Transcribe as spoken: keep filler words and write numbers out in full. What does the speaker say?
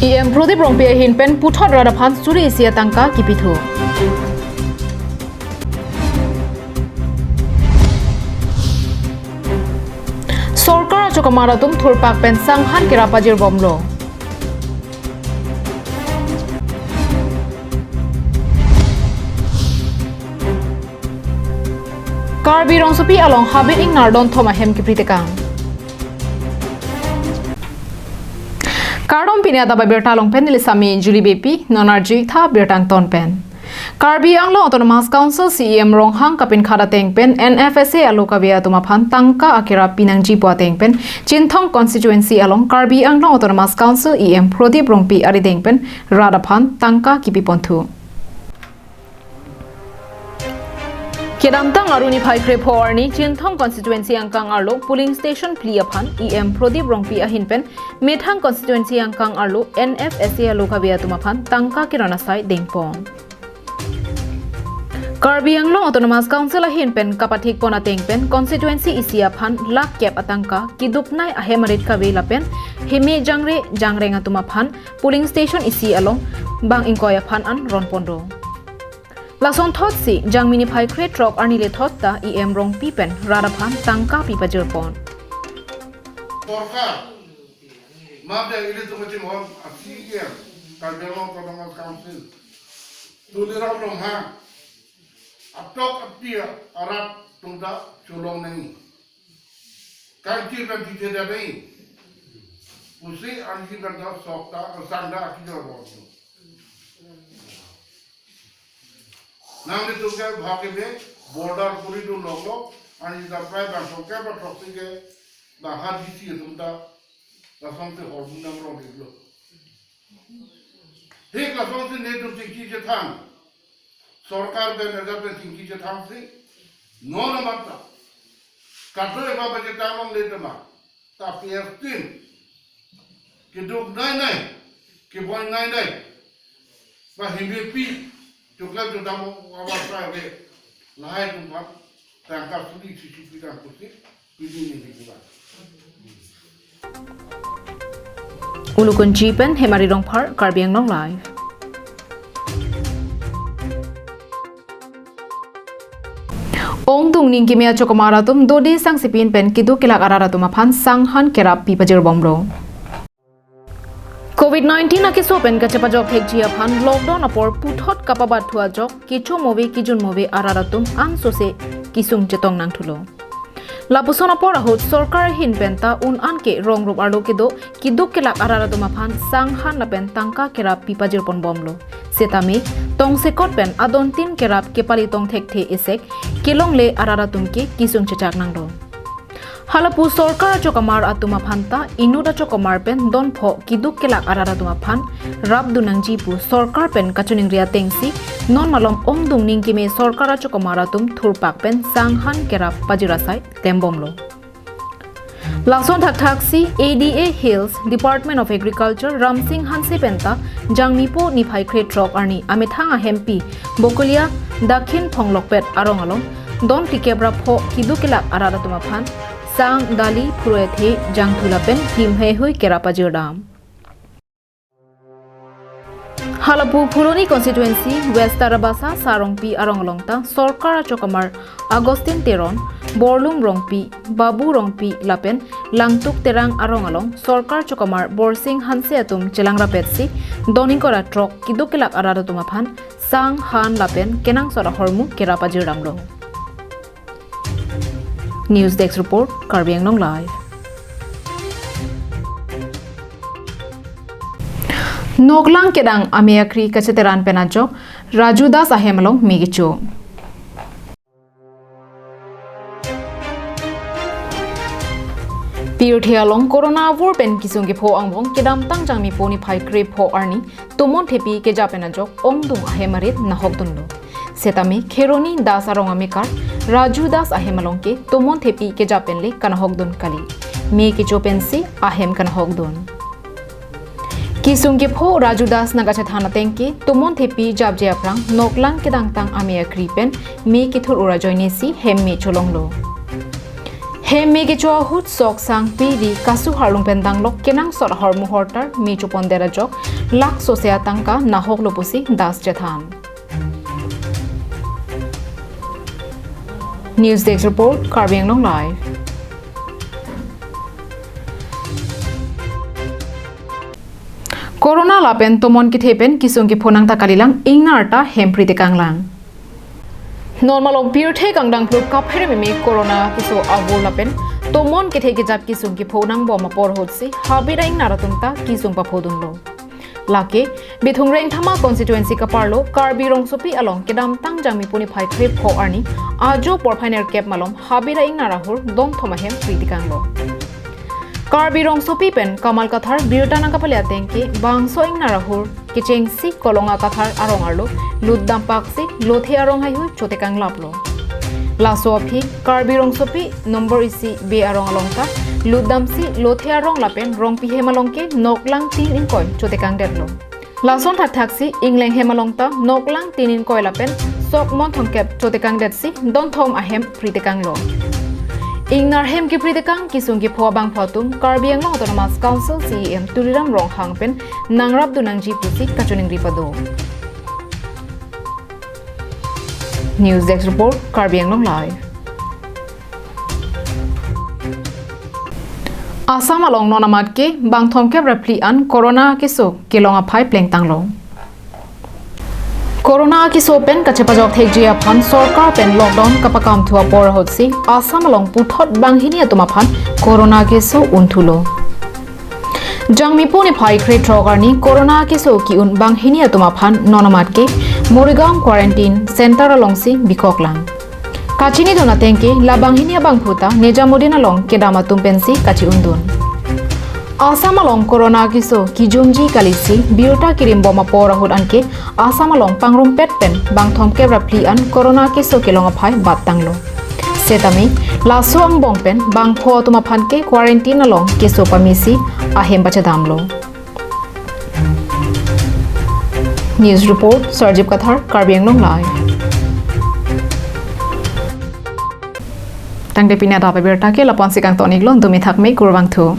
E M Prodip Rongpi ahin pen puthot rat aphan suri isi atangka kipithu. Sorkar achokamar atum thurpak pen sanghan kerap pajirbomlo. Karbi rongsopi along habit ingnar don thom ahem kipri tekang. Kardom, pini adap abirta along pen neli Sami Julie Beypi, non arjuitha birta angton pen. Karbi Anglong Autonomous Council C E M Ronghang kapinkhat ateng pen N F S A alo kave atum aphan tangka akerap pinangji pu ateng pen Chinthong constituency along Karbi Anglong Autonomous Council E M Prodip Rongpi arideng pen rat aphan tangka kipiponthu. Kedamtang Aru niphai krepho arni Chinthong constituency angkang arlo polling station phli aphan E M Prodip Rongpi ahin pen methang constituency angkang arlo N F S A alo kave atum aphan tangka kiron asai dengpon. Karbi Anglong Autonomous Council ahin pen kapathikpon ateng pen constituency isi aphan lakh kep atangka kiduknei ahem arit kave lapen heme jangre jangreng atum aphan polling station isi along bang ingkoi aphan an ronpon do. Lason thotsi Jangmi niphai krethrok arni le thot ta E M Rongpi pen rat aphan tangka pipajirpon. Sorkar, mabde ilitum kachimon a C E M, Karbi Anglong Autonomous Council, Tuliram Ronghang, atok api arat atum ta cholong nangji. Kangkir pen tithe dei. Pusi ansi pen ta sok ta, sang ta akijor bom. Nanglitum ke bhag ke be border puri dun lok lok, ansi ta prai bang sok ke ba throksi ke bang hat D C atum ta, lasonsi hor bung nang rong diklo. Hik lasonsi netum chingki chethang. Sorkar pen, raja pen chingki chethangsi. Non amat ta. Kadoi ba ba chetang longle tema. Ta P F tin. Kiduknei nei. Kiboi nei nei. Ba himbi pi. Chukla chudam awa sa ve. Lahai atum aphan tangka suri isi isi pidam pusi. Pidin ini juga. Ulukunchi pen Hemari Rongphar, Karbi Anglong Live. Ongdung ningkeme achokamar atum dodi sangsipin pen kiduk kelak arat atum aphan sanghan kerap pipajirbomlo. Covid nineteen akeso pen kachepajok thekji aphan lockdown apor puthot kapabatthu ajok kecho move kijun move arat atum ansose kisung chetong nangthulo. Lapuson apor ahut sorkar ahin pen ta un an ke rong rup arlo kedo kiduk kelak arat atum aphan sanghan lapen tangka kerap pipajirponbomlo. Setame tongsekot pen adontin kerap kepali tong thekthe esek kelongle arat atum ke kisung chechak nanglo. Halapu sorkar achokamar atum aphan ta inut achokamar pen donpho kiduk kelak arat atum aphan rapdun nangji pu sorkar pen kachiningri atengsi non malom ongdung ningkeme sorkar achokamar atum thurpak pen sanghan kerap pajir asai tembomlo. Lason thakthaksi A D A Hills Department of Agriculture Ramsing Hanse penta Jangmipo niphai krethrok arni amethang ahempi Bokolia Dakhin Phonglokpet arong along don phlikep ra pho kiduk kelak arat atum aphan sang, dali, phuroi athe, jangthu lapen him heihui kerap pajirdam. Halapu Phuloni constituency West Tarabasa Sarongpi arong along ta sorkar achokamar Augustine Teron, Borlum Rongpi, Babu Rongpi lapen Langtuk Terang arong along sorkar chokamar Borsing Hanse atum chelang rapetsi don ingkoi ra throk kiduk kelak arat atum aphan sang, han lapen kenangsot ahormu kerap pajirdamlo. News Desk Report, Karbi Anglong Live. Noklang kedang ame akri kacheteran pen ajok Raju Das ahem along me kecho. Pirthe along corona avur pen kisung kepho angbong kedamtang Jangmipo niphai krepho arni tomon thepi keja pen ajok ongdung ahem arit nahokdunlo. Setame Kheroni Das arong amekar Raju Das ahem along ke tomon thepi keja pen le kanahokdun kali. Me kecho pensi ahem kanahokdun. Kisung kepho Raju Das nangkachethan ateng ke tomon thepi japje aphrang noklang kedangtang ame akri pen me kethur ura ajoinesi hem me cholonglo. Hem me kecho ahut sok sang piri kasu harlung pen danglok kenangsot ahormu hortar me chopon det ajok lakh sose atangka nahoklo pusi Das chethan. News Desk Report, Karbi Anglong Live. Corona lapen tomon kethe pen kesung kepho nang ta kalilang, ingnar ta hem pri tekanglang. Non malom pirthe kangdang phlu kaphere meme corona keso avur lapen tomon kethe kejap kesung kepho nangbom apor ahutsi habit a-ingnar atum ta kesung paphodunlo. Lake Bithung Rengthama constituency kaparlo Karbi Rongsopi along kedamtang Jangmi pu niphai kre pho arni ajo porphai nerkep malom habit a-ingnar ahur donthom ahem pri tekanglo. Karbi Rongsopi pen Kamal Kathar birta nangkapale ateng ke bangso ingnar ahur kechengsi Kolonga Kathar arong arlo lutdam paksi lothe arong haihui chotekanglaplo. Laso aphi Karbi Rongsopi number isi B arong along ta lutdamsi lothe arong lapen rongpi hem along ke noklang tin ingkoi chotekangdetlo. Lason thakthaksi ingleng hem along ta noklang tin ingkoi lapen sok mon thomkep chotekangdetsi donthom ahem pri tekanglo. Ingnar hem kepri tekang kesung kepho abangphu atum Karbi Anglong Autonomous Council C E M Tuliram Ronghang pen nangrapdun nangji pusi kachiningri pado. News Desk Report, Karbi Anglong Live. Assam along non amat ke bang thomkep ra phli an corona keso kelong aphai plengtanglo. Corona keso pen kachepajok thekji aphan sorkar pen lockdown kapakam thu apor ahutsi Assam along puthot banghini atum aphan corona keso unthulo. Jangmi pu niphai kre throk arni corona keso ki-un banghini atum aphan non amat ke Morigaon quarantine center alongsi bikoklang. Kachinidun ateng ke la banghini abangphu ta Nejamudin along kedam atum pensi kachi-undun. Assam along corona keso kijumji kalisi birta kirimbom apor ahut anke Assam along pangrumpet pen bang thomkep ra phli an corona keso kelong aphai battanglo. Setame laso angbong pen bangpho atum aphan ke quarantine along keso pamesi ahem pachedamlo. News Report, Sarjip Kathar, Karbi Anglong Live. Tangte pini adap abirta ke lapu-ansi kangton-iklo, dumi thakme, kurvangthu.